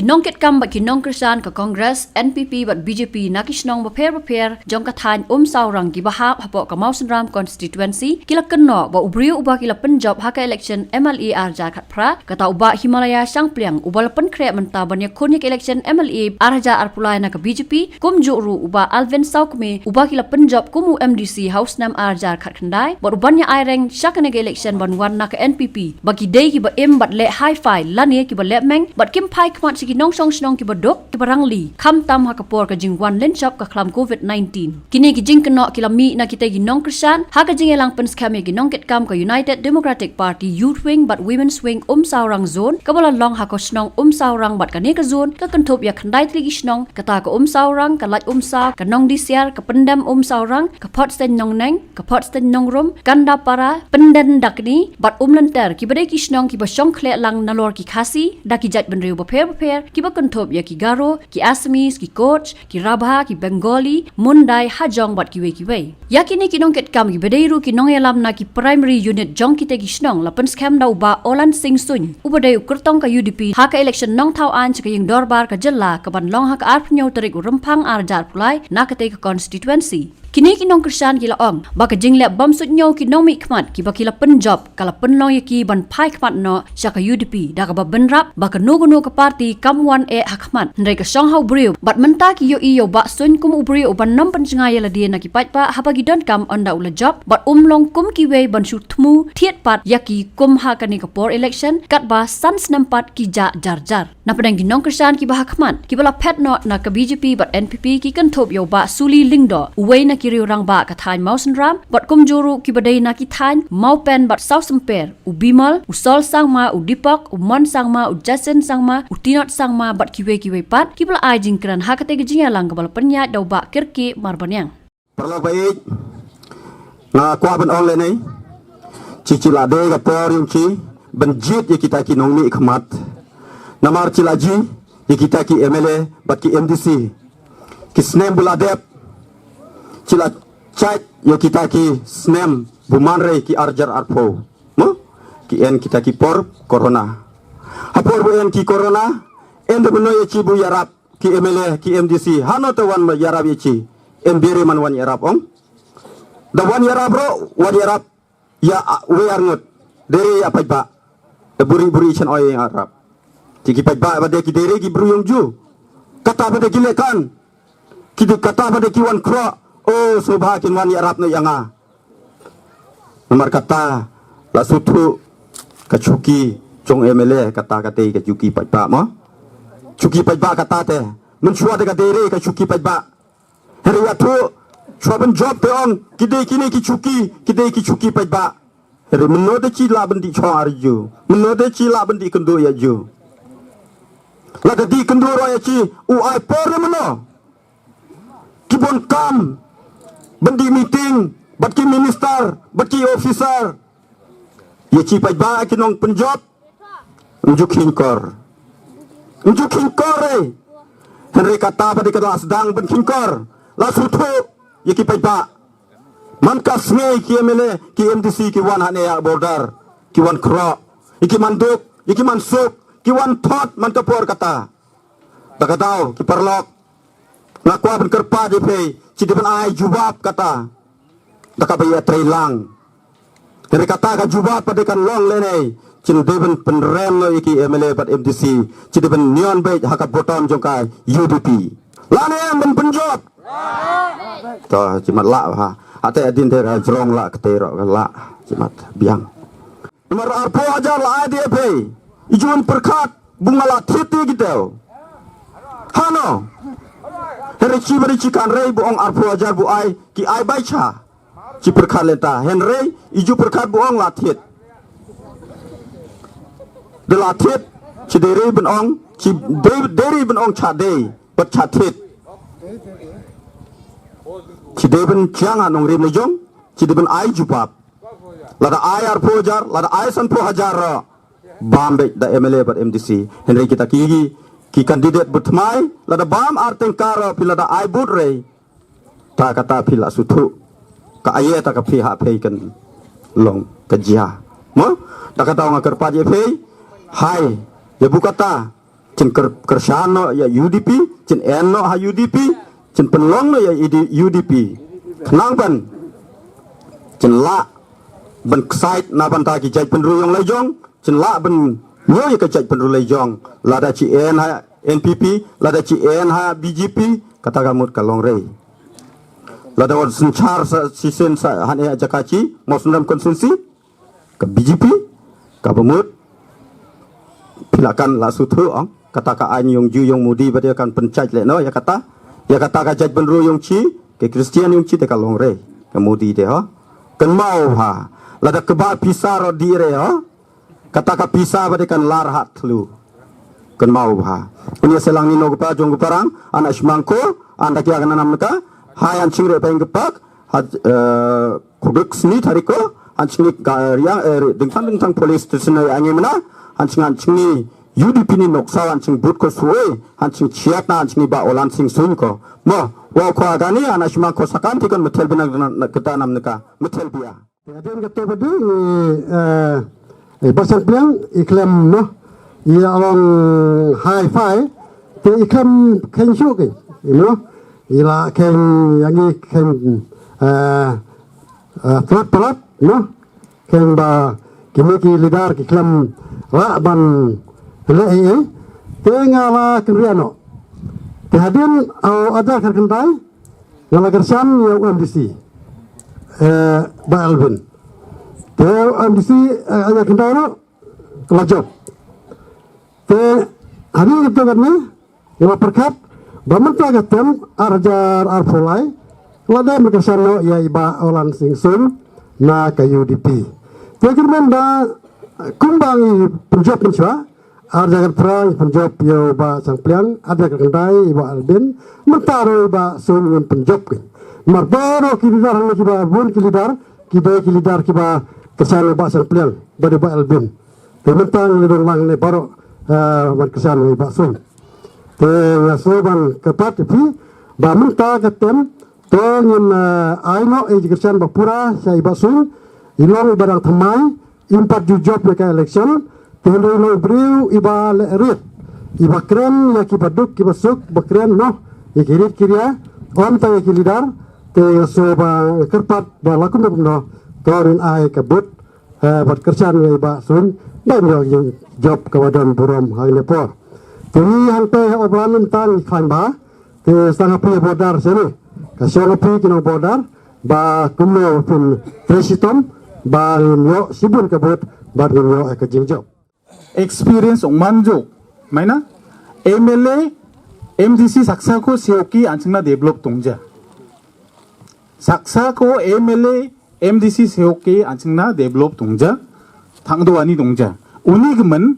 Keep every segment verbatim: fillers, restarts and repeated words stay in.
Nongkitkam bad ki nongkyrshan ka Congress, N P P bad B J P na ki shnong bapher bapher jong ka thaiñ Umsawrang kiba hap hapoh ka Mawsynram constituency ki la kynnoh ba u briew uba ki la pynjop ha ka election M L A ar hajar khatphra, kata u Bah Himalaya Shangpliang uba la pynkhreh mynta ban ïakhun ïa ka election M L A ar hajar arphew lai na ka B J P, kumjuh ruh u Bah Alvin Sawkmie uba ki la pynjop kum u M D C ha u snem ar hajar khatkhyndai bad u ban ïa aireng sha kane ka election ban wan na ka N P P, ba ki dei kiba im bad leh hi-fi lane kiba leh meng bad kim phai khmat sha ki nongshong shnong kiba duk kiba rangli, khamtam ha ka por ka jingwan lynshop ka khlam covid nineteen. Kine ki jingkynnoh ki la mih na kita ki nongkyrshan ha ka jingïalang pynskhem ïa ki nongkitkam ka United Democratic Party Youth Wing bad Women's Wing Umsawrang Zone kaba la long ha ka shnong Umsawrang bad kane ka zone ka kynthup ïa khyndai tylli ki shnong, kata ka Umsawrang, ka Laitumsaw, ka Nongdisiar, ka Pyndem Umsawrang, ka Photseiñ Nongneng, ka Photseiñ Nongrum, Kandapara, Pynden Dakni bad Umlynter kiba dei ki shnong kiba shong khleh lang nalor ki Khasi da ki jaitbynriew bapher bapher kiba kynthup ïa ki Garo, ki Assamese, ki Koch, ki Rabha, ki Bengali, Mundai, Hajong bad kiwei kiwei. Ïa kine ki nongkitkam kiba dei ruh ki nongïalam na ki primary unit jong kita ki shnong la pynskhem da u Bah Olan Singh Suin uba dei u kyrtong ka U D P ha ka election nongthaw aiñ sha ka ïing dorbar ka jylla kaban long ha ka arphew tarik u Rymphang ar hajar arphew lai na katei ka constituency. Kine ki nongkyrshan ki la ong ba ka jingleh bym suidñiew ki nongmihkhmat kiba ki la pynjop ka la pynlong ïa ki ban phai khmat noh sha ka U D P da kaba bynrap ba kano kano ka party kam wan eh ha khmat, hynrei ka shong ha u briew bad mynta ki ïohi ïa u Bah Suin kum u briew uban ym pynjngai ïa lade na ki paidbah haba ki donkam ynda u la jop bad um long kum kiwei ban shu thmu thied pat ïa ki kum ha kane ka por election katba san snem pat ki jah jar jar. Na pdeng ki nongkyrshan kiba ha khmat kiba la phet noh na ka B J P bad N P P ki kynthup ïa u Bah Suli Lyngdoh uwei na ki riew rangbah ka thaiñ Mawsynram bad kumjuh ruh kiba dei na ki thaiñ Mawpen bad Sawsymper, u Bimal, u Sol Sangma, u Dipok, u Mon Sangma, u Jason Sangma, u Tinot Sangma bad kiwei kiwei pat kiba la ai jingkren ha katei ka jingïalang kaba la pynïaid da u Bah Kyrkieh Marbaniang. Paralok ba ïeit, nga kwah ban ong lehne, chi chi la dei ka por jong chi ban jied ïa kita ki nongmihkhmat. Namar chi la jied ïa kita ki M L A bad ki M D C. Ki snem ba la dep chi la chait ïa kita ki snem ba man re ki ar hajar arphew. Mo? Ki en kita ki por corona. Ha por ba en ki corona, en da ba no ïa chi ba ïarap ki M L A, ki M D C, hano te wan ma ïarap ïa chi, em biri man wan ïarap ong. Da wan ïarap ro, wan ïarap ïa, a, wei ar ngut. Deri ïa paidbah. Da buri buri chan oi ïarap. Ti ki paidbah ba de ki deri ki bru yong ju. Kata ba de ki lekan. Ki de kata ba de ki wan kro. O, subha kin wan ïarap no ïa nga. Namar kata la suthu ka chuki jong M L A kata kata ka chuki paidbah mo. Chuki paidbah kata te. Mynshuwa te ka dei re ka chuki paidbah. Hynrei ïathuh, shuwa ban jop te ong, ki dei kine ki chuki, ki dei ki chuki paidbah. Hynrei mynno te chi lah ban dih chong ar ju. Mynno te chi lah ban dih kynduh ïa ju. Lada dih kynduh ro ïa chi, u ai por ne mynno. Ki bun kam ban dih meeting bad ki minister bad ki officer. Ïa chi paidbah ki nongpynjop. Ym ju kheiñ kor. Ym ju kheiñ kor re. Hynrei kata pat de ka la sdang ban kheiñ kor. La suthu ïa ki paidbah. Man ka sngi ki M L A, ki M D C ki wan hane ïa border, ki wan kro. Ïa ki man duk, ïa ki man suk, ki wan thot man ka por kata. Da ka daw ki paralok. Nga kwah ban kyrpad ïa phi, chi dei ban ai jubab kata. Da kaba ïatrei lang. Hynrei kata ka jubab pat de kan long lehne. Chi dei ban pynrem noh ïa ki M L A bad M D C. Chi dei ban nion beit ha ka bottom jong ka U D P. Lane em ban pynjop. To, chi mat lah ha. Ate adin te ka jrong lah kate ro lah. Chi mat biang. Namar arphew hajar la ai de phi. Ijun pyrkhat bu nga la thied te ki deu. Hano. Hynrei chi bari chi kan rei bu ong arphew hajar bu ai ki ai bai cha. Chi pyrkhat lenta. Hynrei iju pyrkhat bu ong la thied. De la thied. Chi dei rei ban ong. Chi dei, dei rei ban ong cha dei. Bad cha thied. Chi dei ban chiang ha nongrim ne jong. Chi dei ban ai jubab. Lada ai arphew hajar, lada ai sanphew hajar ro. Bam beit da M L A bad M D C. Hynrei kita ki, ki candidate bad tmai, lada bam ar tyngka ro phi lada ai bud rei. Ta kata phi la suthu. Ka aye ta ka phi ha phi kan long ka jia. Mo? Da kata nga kyrpad ïa phi. Hai. Ïa bu kata. Chin kyr-, kyrshan noh ïa U D P, chin en noh ha U D P, chin pynlong noh ïa U D P. Khnang ban chin lah ban excite na bynta ki jaitbynriew ïong la jong, chin lah ban ñiew ïa ka jaitbynriew la jong. Lada chi en ha N P P, lada chi en ha B J P, kata ka mut ka long rei. Lada wat synshar sa shisien sa hangne ha jaka chi Mawsynram constituency, ka B J P, kaba mut phi la kan la suthu ong, kata ka aiñ ïong ju ïong Modi ba dei kan pynchait leh noh ïa kata, ïa kata ka jaitbynriew ïong chi, ka Christian ïong chi te ka long rei, ka Modi te ho. Kynmaw bha, lada kaba pisa ro di rei ho, kata ka pisa ba dei kan lar hat thlu. Kynmaw bha. Uni selang ni no kpa jong kpa rang, ana shmang ko, anda kia kana nam ka, hai an ching rei pa ing kpak, ha, eh, khubik sni tariko, an ching ni ka riang, eh, dingtang dingtang police station ai angi mana, an ching an ching ni U D P ni noksa, an ching but ko suwe, an ching chiat na, an ching ni ba Olan Sing Sun ko. Mo, wa ko agani, ana shmang ko sakan, tikon metel binang na, na, kita nam nika, metel bia. Hadien kato ka dei ngi, eh, eh, Bah Shangpliang i khlem noh, i la long hi-fi, te i khlem kheiñ shuh ki, i noh, i la kheiñ ïa ngi kheiñ, eh, eh, palat palat, noh, kheiñ ba kine ki leader ki khlem lah ban leh ei ei, te nga la kynriah noh. Te hadien, oh, ar hajar khatkhyndai, nga la kyrshan ïa u M D C, eh, Bah Elwin. Te u M D C, eh, ar hajar khatkhyndai ruh la jop. Te hadien kato katne, nga la pyrkhat ba mynta ka term ar hajar arphew lai, la dep ban kyrshan noh ïa i Bah Olan Sing Sun na ka U D P. Te kyrmen ba kumba ngi pynjop mynshuwa, ar hajar khatphra ngi pynjop ïa u Bah Shangpliang, ar hajar khatkhyndai i Bah Elwin, mynta ruh i Bah Sun ngin pynjop ki. Namar baroh ki leader hangne kiba bun ki leader, ki dei ki leader kiba kyrshan ïa u Bah Shangpliang bad u Bah Elwin. Te mynta ngi la don lang ne baroh, eh, ban kyrshan ïa u Bah Sun. Te nga sngew ban kyrpad ïa phi ba mynta ka term to ngin, eh, ai noh ïa i jingkyrshan ba pura sha i Bah Sun, i long iba dang thymmai, im pat ju jop ïa ka election, te hynrei long briew iba leh rit, iba kren ïa kiba duk kiba suk, ba kren noh ïa ki rit ki ria, ym tang ïa ki leader, te nga sngew ba kyrpad ba la kumno kumno to ngin ai ka vote, eh, bad kyrshan ïa i Bah Sun, ban ïoh ïa jop kaba don burom hangne por. Te ngi hangta ha Oplan mynta ngi khlaiñ bha, te sdang ha phi border shane. Ka shong ha phi ki nong border, ba kumno phin trei shitom, ba ngin ïoh shibun ka vote, bad ngin ïoh ka jingjop. Experience ong man jok, maina, M L A, M D C saksa ko seo ki anching na develop tongja. Saksa ko M L A, M D C seo ki anching na develop tongja, thang do ani tongja. Uni gemen,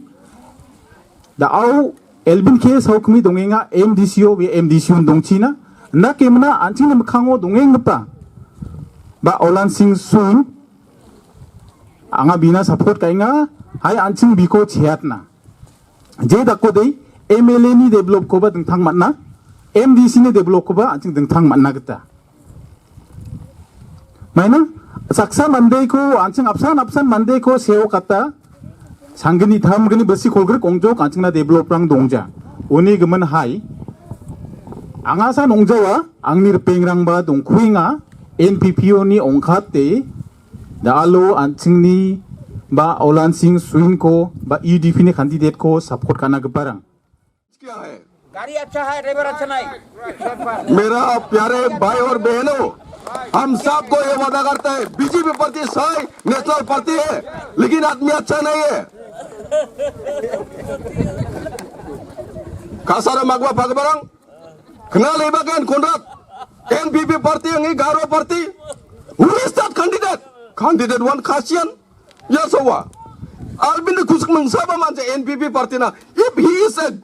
da au Elwin K Saw kmi dong nga M D C o we M D C un dong china, na ke mena anching na mekhango dong ngpa. Ba Olan Sing Sun, anga bina support kai nga, hai anching biko chiat na. Je da ko dei, M L A ni develop ko ba dengthang matna, M D C ni develop ko ba anching dengthang matna kita. Maina, saksa mande ko, anching apsan, apsan mande ko, seo kata, sangini tham gini besi kolgrik ongjok, anching na develop rang dongja. Uni gemen hai, anga san ongjawa, angni rpeng rang ba dongkhui nga, N P P oni ongkhat te, da alo anching ni, ba Olan Sing Suin ko, ba U D P ni candidate ko, support kana gebarang. क्या है? गाड़ी अच्छा है, ड्राइवर अच्छा नहीं। मेरा प्यारे भाई और बहनों, हम सबको ये वादा करते हैं, बीजेपी पार्टी सही नेशनल पार्टी है, लेकिन आदमी अच्छा नहीं है। Kasara magwa pagbarang, kenal ibakan Konrad, N P P party yang Garo party, who is that candidate? Candidate one Kasian, ya sawa. Albin kusuk mengsaba manja N P P party na, if he is a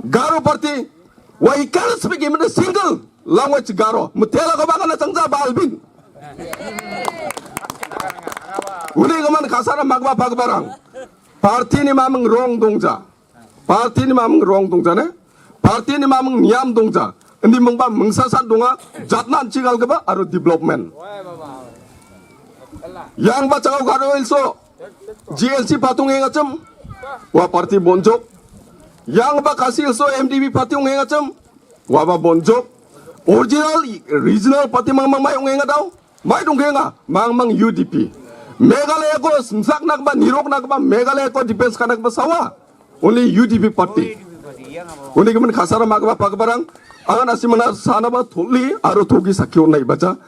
Garo party, why he can't speak even a single language Garo? Mutela ko baka na changja ba Albin. Uni ko man kasara magwa pagbarang. Party ni mamang rong dongja. Party ni mamang rong dongja ne. Party ni mamang niam dongja. Indi mengba mengsasat donga jatnan chingal keba aro development. Yang ba changau Garo Hills o G N C patung ing achem. Wa party bonjok. Yang ba Khasi Hills M D P party ong enga chem. Wa ba bon jok. Original regional party mang mang mai ong enga daw. Mai dong enga mang mang U D P. Meghalaya ko smsak nak ba nirok nak ba Meghalaya ko defense kanak ba sawa. Only U D P party. Only kemen kasara mak ba pak barang. Angan asi mana sana ba thuli aro thogi sakyo nai bacha.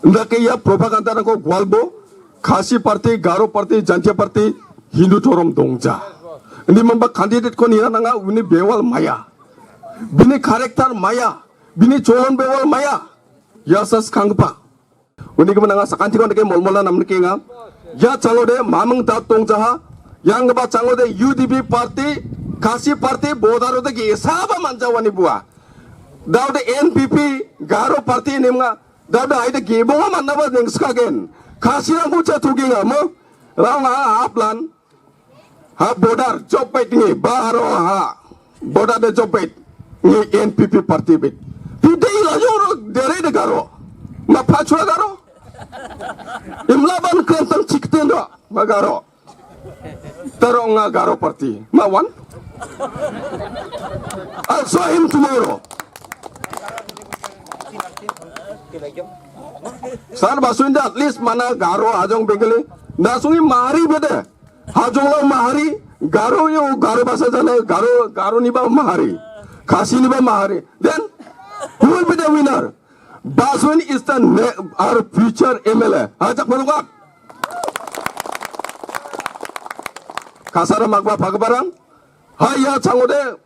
Nda ke ya propaganda ko gwalbo. Khasi party, Garo party, Jaintia party, Hindu dhorom dongja. Ini mamba candidate ko nira nanga uni bewal maya. Bini character maya. Bini cholon bewal maya. Ya sas kangpa. Uni ke menanga sakanti kon ke mol mola nam ke nga. Ya chango de mameng ta tongja ha. Yang ba chango de U D P party, Khasi party, bodaro de ke saba manja wani bua. Dau de N P P, Garo party nim nga. Dau de ai de ke bonga manna ba ning skagen. Khasi rang bucha tugi nga mo. Rang nga aplan. Ha border job pet ngi ba haro ha. Border de job pet ngi N P P party bet. Pi de ila joro dere de Garo. Ma pachwa Garo. Imla ban kren tang chikten do ma Garo. Taro nga Garo party. Ma wan. I'll show him tomorrow. Sar basun da at least mana Garo ajong Bengali. Na sungi mari bede. Hajong lo mahari, Garo yo, Garo basa jana, Garo, Garo ni ba mahari. Khasi ni ba mahari. Then, who will be the winner? Baswin is the ne-, our future M L A. Hajak malukat. Kasara magba pagbarang. Hai ya chango de.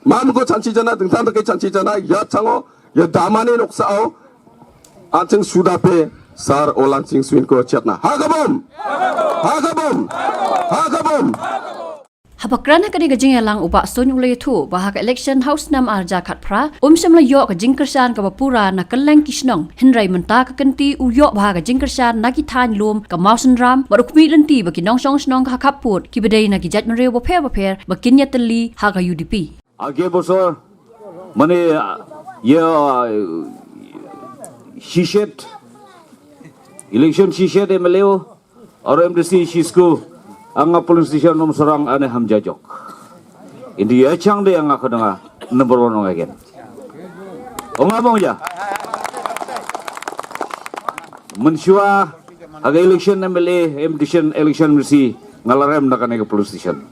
Mam ko chanchi jana, dengtang deke chanchi jana, ya chango, ya damani noksa au. Anching sudape, sar olan ching swin ko chetna. Hagabom! Hagabom! Hagabom! Haba kren ha kane ka jingïalang u Bah Soin u la ïathuh ba ha ka election ha u snem arhajar khatphra, um shym la ïoh ka jingkyrshan kaba pura na kylleng ki shnong. Hynrei mynta ka kynti u ïoh ba ha ka jingkyrshan na ki thaiñ lum ka Mawsynram, bad u khmih lynti ba ki nongshong shnong ha khappud, kiba dei na ki jaitbynriew bapher bapher, ba kin ïatylli ha ka U D P. Age bosor, mane, ya, shishet, election shishet M L A o, aro M D C shisku, anga polling station Umsrang ane hamjajok. Indi ya chang de anga khadanga number one ong again. Ong abong ja. Menshua, aga election M L A, M D C, election M D C, ngalarem na kane ka polling station.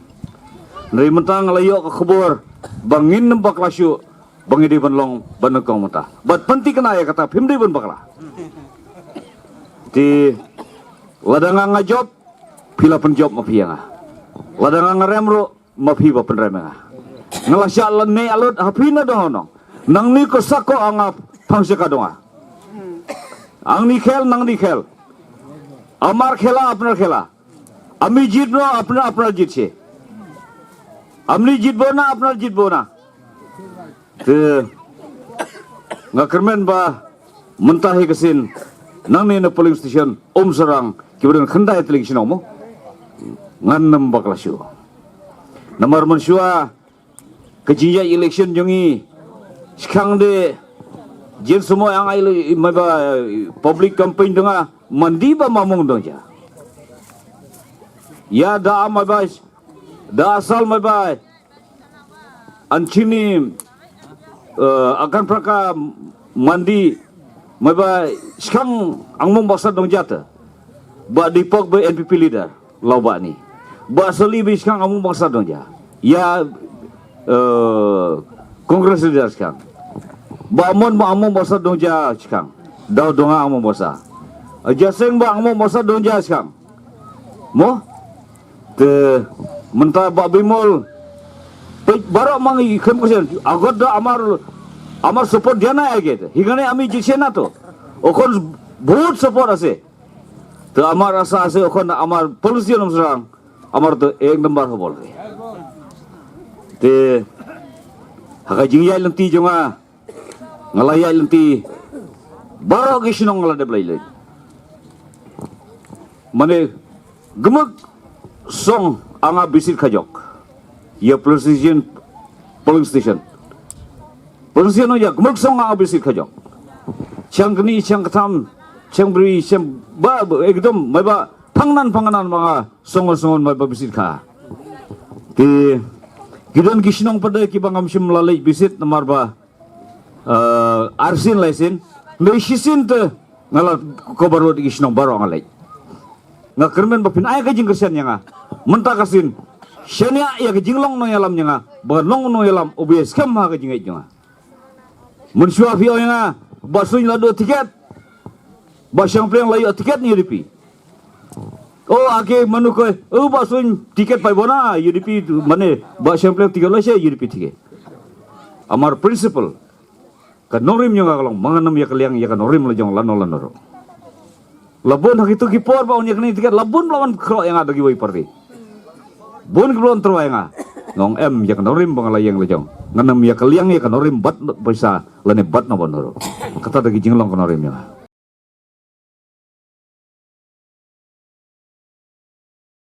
Nri mentang la ïoh ka khubor, ba ngin nym bakla shuh, ba ngi dei ban long, ban nyngkong mynta. Bad pynthikna ïa kata, phim dei ban bakla. Te, lada nga nga jop, phi la pynjop ma phi ïa nga. Lada nga nga rem ruh, ma phi ba pynrem ïa nga. Nga la shah lane alut, ha phi na dong nong. Nang ni ko sako anga phang shaka donga. Ang ni khel, nang ni khel. Amar khela, apnar khela. Ami jit no, apnar, apnar jit shi. Amni jit bona, apnar jit bona. Te, nga kyrmen ba, mynta hi ka sien, nangne na polling station, Umsrang, kiba don khyndai tylli ki shnong mo. Ngan nym bakla shuh. Namar mynshuwa, ka jingïaid election jong ngi, shkhang de, jin semua yang ai le, mai ba, public campaign dong nga, mandi ba mamung dong ja. Ya da mai ba, da asal mai ba, an chini, eh, akan praka mandi, mai ba, shkhang angmung baksa dong ja te. Ba dipok ba N P P leader. Lau ba ni. Ba sali bi shkang amung bangsa dong ja. Ya, eh, Congress leader shkang. Ba mon ba amung bangsa dong ja shkang. Dau dong amung bangsa. Jaseng ba amung bangsa dong ja shkang. Mo? Te, mynta ba bimol. Peit baroh mang i khem kusen. Agot da amar, amar support jana age te. Hingane ami jisena to. Okon vote support ase. Te amar asa ase okon amar policy Umsrang, amar to ek number hobol. Te, haka jingïaid lynti jong nga, nga la ïaid lynti, baroh ki shnong nga la dep leit leit. Mane, gmuk song anga bisit khajok. Ïa police station, polling station. Polling station ïa gmuk song anga bisit khajok. Chang kni, chang ktham, chang bri, chang ba, ba, ekdom, mai ba, phangnan, phangnan, manga, song, song, mai ba bisit kha. Te, Ki don ki shnong pat de kiba ngam shym la leit visit namar ba, eh, arsien laisien, me shisien te nga la cover road ki shnong baroh nga leit. Nga kyrmen ba phin ai ka jingkyrshan ïa nga. Mynta ka sien, shaniah ïa ka jinglong nongïalam ïa nga, ba nong nongïalam u ba ïa skhem ha ka jingngeit jong nga. Mynshuwa phi ong ïa nga, Bah Suin la duh tiket, Bah Shangpliang la ïoh tiket na U D P. Oh, ake manu ko, oh, Bah Suin tiket pai bona U D P tu, mane Bah Shangpliang tiket la sha U D P tiket. Amar principle. Ka nongrim jong nga ka long, ma ngan ym ïa ka liang ïa ka nongrim la jong lano lano ruh. La bun ha kitu ki por ba un ïa kane tiket, la bun ba la wan khroh ïa nga da kiwei party. Bun ki ba la wan tyrwa ïa nga. Nga ong em, ïa ka nongrim ba nga la ïeng la jong, ngan ym ïa ka liang ïa ka nongrim bad pisa lane bad na bad na ruh. Kata da ki jinglong ka nongrim ïa nga.